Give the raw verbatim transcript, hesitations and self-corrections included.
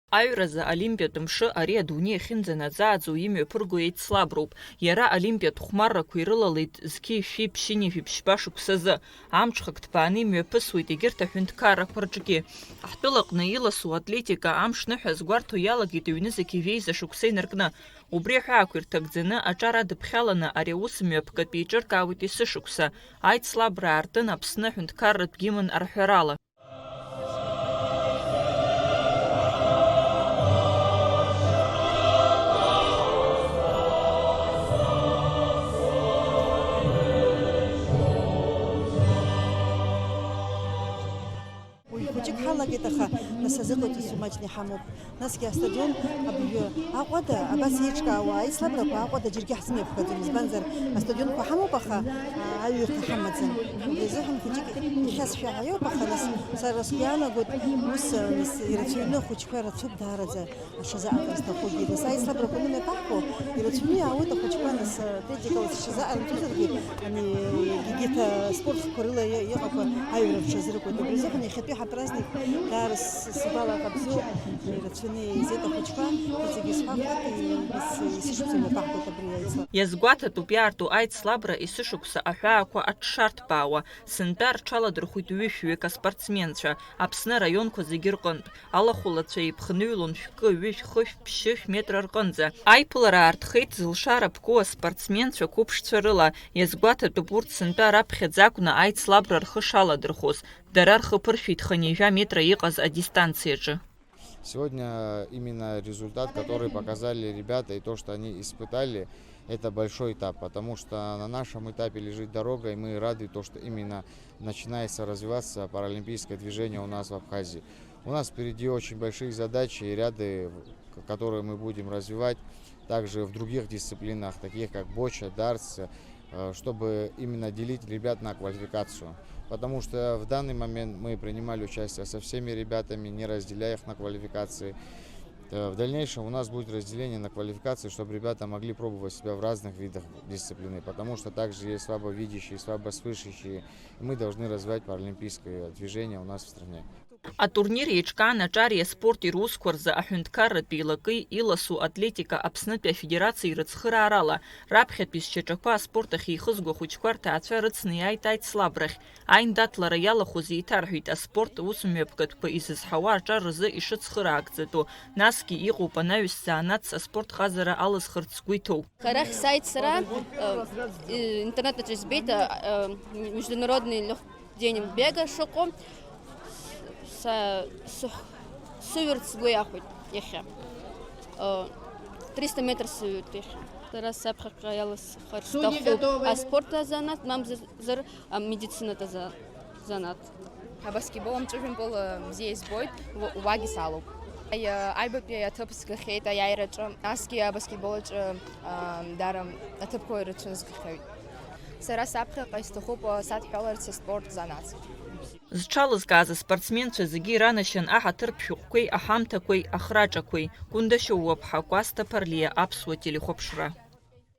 Аҩразы Олимпиатә мшы ари адунеи ахьынӡанаӡааӡо имҩаԥырго еицлаброуп. Иара Олимпиатә хәмаррақәа ирылалеит зқьи шәи ԥшьынҩажәи ԥшьба шықәсазы. Амҽхак ҭбааны имҩаԥысуеит егьырҭ аҳәынҭқаррақәа рҿгьы. Ҳтәылаҟны иласу атлетика амш ныҳәа азгәарҭо иалагеит ҩнызқьи жәеиза шықәса инаркны. Убри аҳәаақәа ирҭагӡаны аҿар адыԥхьаланы ари аус мҩаԥгатә еиҿыркаауеит есышықәса. Аицлабра аартын Аԥсны аҳәынҭқарратә гимн арҳәарала. Уи хәыҷык ҳалагеит, аха нас азыҟаиҵо маҷны иҳамоуп. Насгьы астадион абжәы Аҟәада, абас еиҿкаауа аицлабрақәа Аҟәада џьаргьы ҳзымҩаԥгаӡом, избанзар, астадионқәа ҳамоуп, аха, а, аҩырҭа ҳамаӡам. Убри азыҳәан хәыҷык ихьазшәа ҳаиоуп, аха нас сара сгәы иаанагоит, ус, а, нас ирацәаҩны ахәыҷқәа рацәоуп даараӡа. Аҽазыҟаҵара зҭахугьы, нас аицлабрақәа анымҩаԥаҳго, ирацәаҩны иаауеит ахәыҷқәа, нас, аҭетикала сшазыҟарымҵозаргьы, ани, егьырҭ аспорт хкқәа рыла иа-, иҟақәа аҩра рҽазыркуеит. Убри азыҳәан иахьатәи ҳапраздник даара с-, сгәалаҟа бзиоуп, ирацәаҩны еизеит ахәыҷқәа, иҵегьы исҳәахуеит, и-, ес-, есышықәса мҩаԥаҳгоит абри аицлабра. Иазгәаҭатәуп иаарту аицлабра есышықәса аҳәаақәа аҽшарҭбаауа, сынтәа рҽаладырхәит ҩышәҩык аспортсменцәа, Аԥсны араионқәа зегьы рҟынтә. Алахәылацәа еиԥхныҩлон шәкы, ҩышә, хышә, ԥшьышә метра рҟынӡа. Аиԥылара аартхеит зылшара ԥку аспортсменцәа қәыԥшцәа рыла. Иазгәаҭатәуп урҭ сынтәа раԥхьаӡа акәны аицлабра рхы шаладырхәоз. Дара рхы ԥыршәеит хынҩажәа метра иҟаз адистанциаҿы. Сегодня именно результат, который показали ребята, и то, что они испытали, это большой этап, потому что на нашем этапе лежит дорога, и мы рады, то, что именно начинается развиваться паралимпийское движение у нас в Абхазии. У нас впереди очень большие задачи и ряды, к-, которые мы будем развивать также в других дисциплинах, таких как боча, дартс, э, чтобы именно делить ребят на квалификацию. Потому что в данный момент мы принимали участие со всеми ребятами, не разделяя их на квалификации. Э, в дальнейшем у нас будет разделение на квалификации, чтобы ребята могли пробовать себя в разных видах дисциплины, потому что также есть слабовидящие, слабослышащие, и мы должны развивать паралимпийское движение у нас в стране. Атурнир еиҿкаан аҿари аспорти русқәа рзы аҳәынҭқарратә еилакеи иласу атлетика Аԥснытәи афедерациеи рыцхыраарала, раԥхьатәи зшьаҿақәа аспорт ахь еихызго ахәыҷқәа рҭаацәа рыцны иааит аицлабрахь. Аиндаҭлара иалахәыз еиҭарҳәеит аспорт усмҩаԥгатәқәа изызҳауа аҿар рзы ишыцхыраагӡатәу, насгьы иҟоуп анаҩс занааҭс аспорт ҟазара алызхырц згәы иҭоу. Арахь сааит сара, э, э, интернет аҿы избеит, э, э, международный лёг-, день бега шыҟоу. Са-, сых-, сыҩырц сгәы иахәеит иахьа. Э, триста метр сыҩуеит иахьа. Сара саԥхьаҟа иаласхар сҭахуп аспорт азанааҭ, мамзар, а, медицинатә аза-, занааҭ. Абаскетбол амҵәыжәҩан пол, э, бзиа избоит, уа-, уагьы салоуп. Аи-, аҩбатәи аҭыԥ сгахьеит аиааираҿы, насгьы абаскетбол аҿы, э, даара аҭыԥқәа ирацәаны сгахьеит. Сара саԥхьаҟа исҭахуп, э, садҳәаларц аспорт занааҭ. Зҽалызкааз аспортсменцәа зегьы иранашьан аҳаҭыртә шәҟәқәеи аҳамҭақәеи ахраҿақәеи. Кәындашьа Ууаԥҳа, Кәасҭа Ԥарлиа, Аԥсуа телехәаԥшра.